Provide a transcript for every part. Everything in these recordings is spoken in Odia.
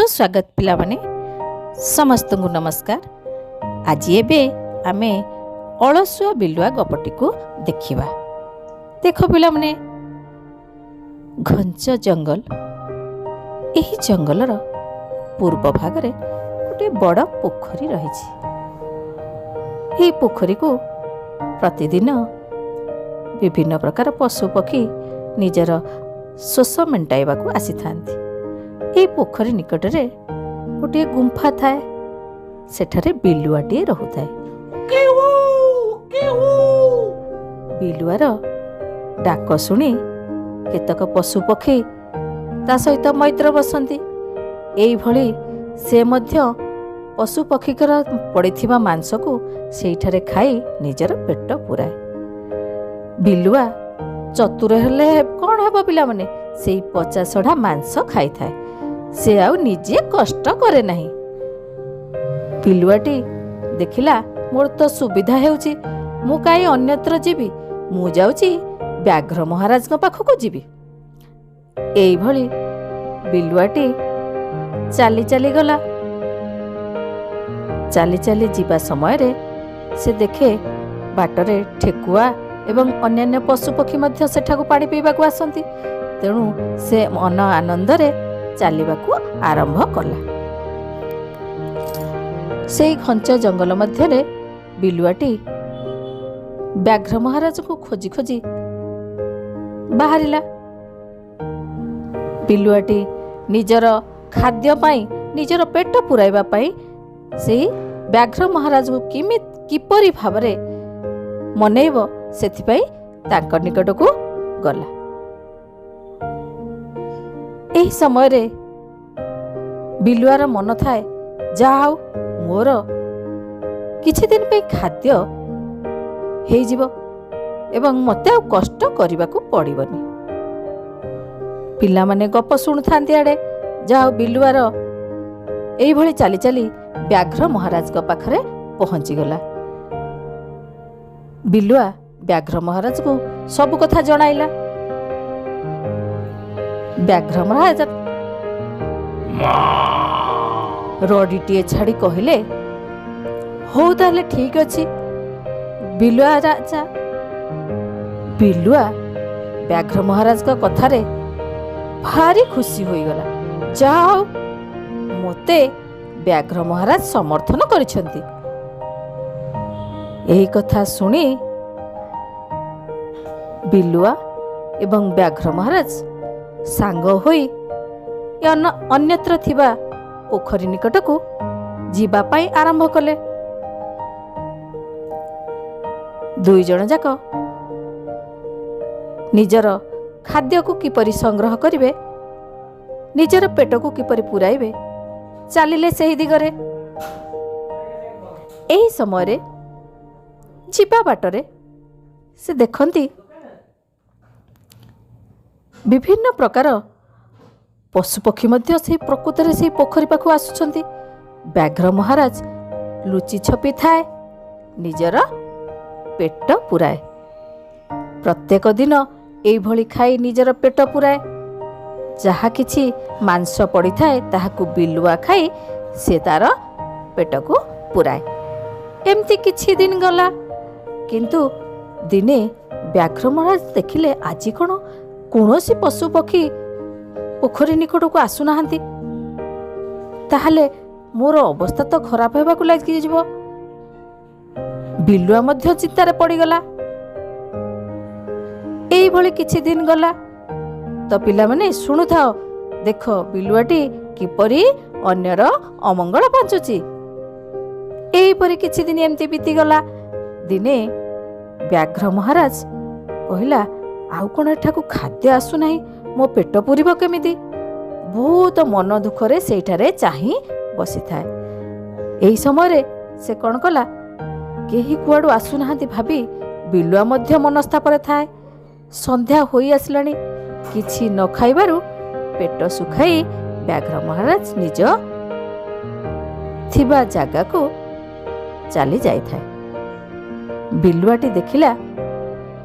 ସୁସ୍ୱାଗତ ପିଲାମାନେ, ସମସ୍ତଙ୍କୁ ନମସ୍କାର। ଆଜି ଏବେ ଆମେ ଅଳସୁଆ ବିଲୁଆ ଗପଟିକୁ ଦେଖିବା। ଦେଖ ପିଲାମାନେ, ଘଞ୍ଚ ଜଙ୍ଗଲ। ଏହି ଜଙ୍ଗଲର ପୂର୍ବ ଭାଗରେ ଗୋଟିଏ ବଡ଼ ପୋଖରୀ ରହିଛି। ଏହି ପୋଖରୀକୁ ପ୍ରତିଦିନ ବିଭିନ୍ନ ପ୍ରକାର ପଶୁପକ୍ଷୀ ନିଜର ଶୋଷ ମେଣ୍ଟାଇବାକୁ ଆସିଥାନ୍ତି। ଏହି ପୋଖରୀ ନିକଟରେ ଗୋଟିଏ ଗୁମ୍ଫା ଥାଏ। ସେଠାରେ ବିଲୁଆଟିଏ ରହୁଥାଏ। ବିଲୁଆର ଡାକ ଶୁଣି କେତେକ ପଶୁପକ୍ଷୀ ତା ସହିତ ମୈତ୍ର ବସନ୍ତି। ଏଇଭଳି ସେ ମଧ୍ୟ ପଶୁପକ୍ଷୀଙ୍କର ପଡ଼ିଥିବା ମାଂସକୁ ସେଇଠାରେ ଖାଇ ନିଜର ପେଟ ପୂରାଏ। ବିଲୁଆ ଚତୁର ହେଲେ କ'ଣ ହେବ ପିଲାମାନେ, ସେଇ ପଚାସଢ଼ା ମାଂସ ଖାଇଥାଏ। ସେ ଆଉ ନିଜେ କଷ୍ଟ କରେ ନାହିଁ। ବିଲୁଆଟି ଦେଖିଲା, ମୋର ତ ସୁବିଧା ହେଉଛି, ମୁଁ କାହିଁ ଅନ୍ୟତ୍ର ଯିବି? ମୁଁ ଯାଉଛି, ବ୍ୟାଘ୍ର ମହାରାଜଙ୍କ ପାଖକୁ ଯିବି। ଏଇଭଳି ବିଲୁଆଟି ଚାଲି ଚାଲି ଗଲା। ଚାଲି ଚାଲି ଯିବା ସମୟରେ ସେ ଦେଖେ, ବାଟରେ ଠେକୁଆ ଏବଂ ଅନ୍ୟାନ୍ୟ ପଶୁପକ୍ଷୀ ମଧ୍ୟ ସେଠାକୁ ପାଣି ପିଇବାକୁ ଆସନ୍ତି। ତେଣୁ ସେ ମନ ଆନନ୍ଦରେ ଚାଲିବାକୁ ଆରମ୍ଭ କଲା। ସେଇ ଘଞ୍ଚ ଜଙ୍ଗଲ ମଧ୍ୟରେ ବିଲୁଆଟି ବ୍ୟାଘ୍ର ମହାରାଜଙ୍କୁ ଖୋଜି ଖୋଜି ବାହାରିଲା। ବିଲୁଆଟି ନିଜର ଖାଦ୍ୟ ପାଇଁ, ନିଜର ପେଟ ପୂରାଇବା ପାଇଁ ସେଇ ବ୍ୟାଘ୍ର ମହାରାଜଙ୍କୁ କିପରି ଭାବରେ ମନେଇବ, ସେଥିପାଇଁ ତାଙ୍କ ନିକଟକୁ ଗଲା। ଏହି ସମୟରେ ବିଲୁଆର ମନ ଥାଏ, ଯାହା ହଉ, ମୋର କିଛି ଦିନ ପାଇଁ ଖାଦ୍ୟ ହେଇଯିବ ଏବଂ ମୋତେ ଆଉ କଷ୍ଟ କରିବାକୁ ପଡ଼ିବନି। ପିଲାମାନେ ଗପ ଶୁଣୁଥାନ୍ତି ଆଡ଼େ। ଯାହା ହଉ, ବିଲୁଆର ଏଇଭଳି ଚାଲି ଚାଲି ବ୍ୟାଘ୍ର ମହାରାଜଙ୍କ ପାଖରେ ପହଞ୍ଚିଗଲା। ବିଲୁଆ ବ୍ୟାଘ୍ର ମହାରାଜକୁ ସବୁ କଥା ଜଣାଇଲା। ବ୍ୟାଘ୍ର ମହାରାଜ ରଡ଼ିଟିଏ ଛାଡ଼ି କହିଲେ, ହଉ ତାହେଲେ ଠିକ ଅଛି ବିଲୁଆ ରାଜା। ବିଲୁଆ ବ୍ୟାଘ୍ର ମହାରାଜଙ୍କ କଥାରେ ଭାରି ଖୁସି ହୋଇଗଲା। ଯାହା ହଉ, ମୋତେ ବ୍ୟାଘ୍ର ମହାରାଜ ସମର୍ଥନ କରିଛନ୍ତି। ଏହି କଥା ଶୁଣି ବିଲୁଆ ଏବଂ ବ୍ୟାଘ୍ର ମହାରାଜ ସାଙ୍ଗ ହୋଇ ଅନ୍ୟତ୍ର ଥିବା ପୋଖରୀ ନିକଟକୁ ଯିବା ପାଇଁ ଆରମ୍ଭ କଲେ। ଦୁଇ ଜଣ ଯାକ ନିଜର ଖାଦ୍ୟକୁ କିପରି ସଂଗ୍ରହ କରିବେ, ନିଜର ପେଟକୁ କିପରି ପୂରାଇବେ, ଚାଲିଲେ ସେହି ଦିଗରେ। ଏହି ସମୟରେ ଯିବା ବାଟରେ ସେ ଦେଖନ୍ତି, ବିଭିନ୍ନ ପ୍ରକାର ପଶୁପକ୍ଷୀ ମଧ୍ୟ ସେଇ ପ୍ରକୃତରେ ସେଇ ପୋଖରୀ ପାଖକୁ ଆସୁଛନ୍ତି। ବ୍ୟାଘ୍ର ମହାରାଜ ଲୁଚି ଛପି ଥାଏ, ନିଜର ପେଟ ପୂରାଏ। ପ୍ରତ୍ୟେକ ଦିନ ଏଇଭଳି ଖାଇ ନିଜର ପେଟ ପୂରାଏ। ଯାହା କିଛି ମାଂସ ପଡ଼ିଥାଏ, ତାହାକୁ ବିଲୁଆ ଖାଇ ସେ ତାର ପେଟକୁ ପୂରାଏ। ଏମିତି କିଛି ଦିନ ଗଲା। କିନ୍ତୁ ଦିନେ ବ୍ୟାଘ୍ର ମହାରାଜ ଦେଖିଲେ, ଆଜି କ'ଣ କୌଣସି ପଶୁପକ୍ଷୀ ପୋଖରୀ ନିକଟକୁ ଆସୁନାହାନ୍ତି? ତାହେଲେ ମୋର ଅବସ୍ଥା ତ ଖରାପ ହେବାକୁ ଲାଗିଯିବ। ବିଲୁଆ ମଧ୍ୟ ଚିନ୍ତାରେ ପଡ଼ିଗଲା। ଏଇଭଳି କିଛି ଦିନ ଗଲା। ତ ପିଲାମାନେ ଶୁଣୁଥାଅ, ଦେଖ ବିଲୁଆଟି କିପରି ଅନ୍ୟର ଅମଙ୍ଗଳ ପାଞ୍ଚୁଛି। ଏହିପରି କିଛି ଦିନ ଏମିତି ବିତିଗଲା। ଦିନେ ବ୍ୟାଘ୍ର ମହାରାଜ କହିଲା, ଆଉ କ'ଣ ଏଠାକୁ ଖାଦ୍ୟ ଆସୁନାହିଁ? ମୋ ପେଟ ପୂରିବ କେମିତି? ବହୁତ ମନ ଦୁଃଖରେ ସେଇଠାରେ ଚାହିଁ ବସିଥାଏ। ଏହି ସମୟରେ ସେ କ'ଣ କଲା, କେହି କୁଆଡ଼ୁ ଆସୁନାହାନ୍ତି ଭାବି ବିଲୁଆ ମଧ୍ୟ ମନସ୍ତାପରେ ଥାଏ। ସନ୍ଧ୍ୟା ହୋଇ ଆସିଲାଣି। କିଛି ନ ଖାଇବାରୁ ପେଟ ଶୁଖାଇ ବ୍ୟାଘ୍ର ମହାରାଜ ନିଜ ଥିବା ଜାଗାକୁ ଚାଲି ଯାଇଥାଏ। ବିଲୁଆଟି ଦେଖିଲା,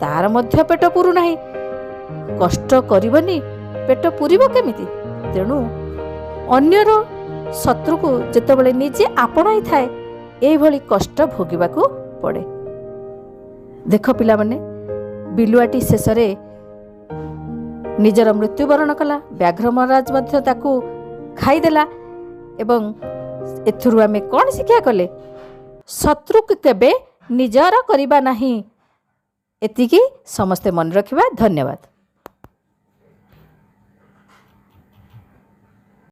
ତାର ମଧ୍ୟ ପେଟ ପୁରୁନାହିଁ। କଷ୍ଟ କରିବନି, ପେଟ ପୁରିବ କେମିତି? ତେଣୁ ଅନ୍ୟର ଶତ୍ରୁକୁ ଯେତେବେଳେ ନିଜେ ଆପଣାଇଥାଏ, ଏଇଭଳି କଷ୍ଟ ଭୋଗିବାକୁ ପଡ଼େ। ଦେଖ ପିଲାମାନେ, ବିଲୁଆଟି ଶେଷରେ ନିଜର ମୃତ୍ୟୁବରଣ କଲା, ବ୍ୟାଘ୍ର ମହାରାଜ ମଧ୍ୟ ତାକୁ ଖାଇଦେଲା। ଏବଂ ଏଥିରୁ ଆମେ କ'ଣ ଶିକ୍ଷା କଲେ? ଶତ୍ରୁକୁ କେବେ ନିଜର କରିବା ନାହିଁ। ଏତିକି ସମସ୍ତେ ମନେ ରଖିବା। ଧନ୍ୟବାଦ।